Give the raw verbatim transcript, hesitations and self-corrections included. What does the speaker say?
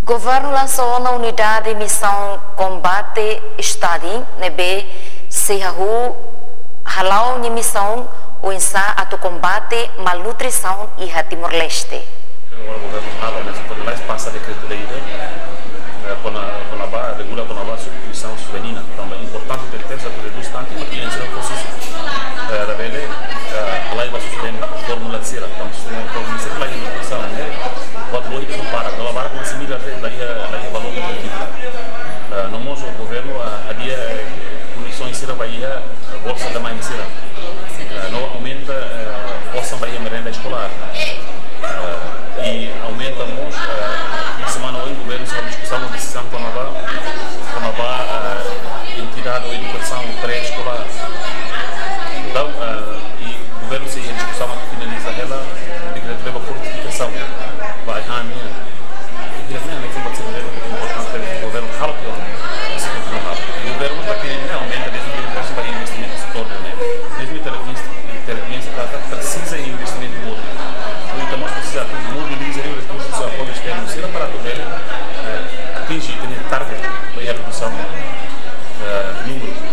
Governu lansa ona unidade misaun kombate estudante ne'ebé sei hahú hala'o nia misaun oinsá atu kombate malnutrisaun iha Timor-Leste. Agora governu hala'o, ne'e, se pode mais pasa dekretu-lei ida, eh, kona, kona-ba, regula kona-ba substituisaun feminina. Tanba importante, tenke ser reduz tantu, mas que antes não fosse, eh, labele, eh, halai ba sustenta fórmula sira, tanba sustenta fórmula sira, halai ba sustenta, ne'e, buat lójika kompara, kalau barak masih mila, laiha, laiha valór kompetitivu. Eh, no mós governu, eh, hadi'a, eh, kondisaun sira ba iha bolsa da mãe sira. Eh, no aumenta, eh, osan ba iha merenda eskolár. Eh, i aumenta mós, eh, semana ohin governu sei diskusaun, desizaun kona-ba, kona-ba, eh, entidade edukasaun pré-eskolár. Entaun, eh, i governu sei diskusaun atu finaliza hela dekretu-lei ba fortifikasaun ba ai-han nian. Kira-kira ne'e, ne'e, importante governu halo tiha ona. Governu halo. Governu mak ne'e aumenta dezde mil ba investimentu setór ne'e. Mezmu inteligénsia, inteligénsia ta presiza investimentu boot. Entaun, mós presiza mobiliza rekursus, apoiu externu sira para atu bele, eh, atinje, tenke target ba iha redusaun, eh, númeru.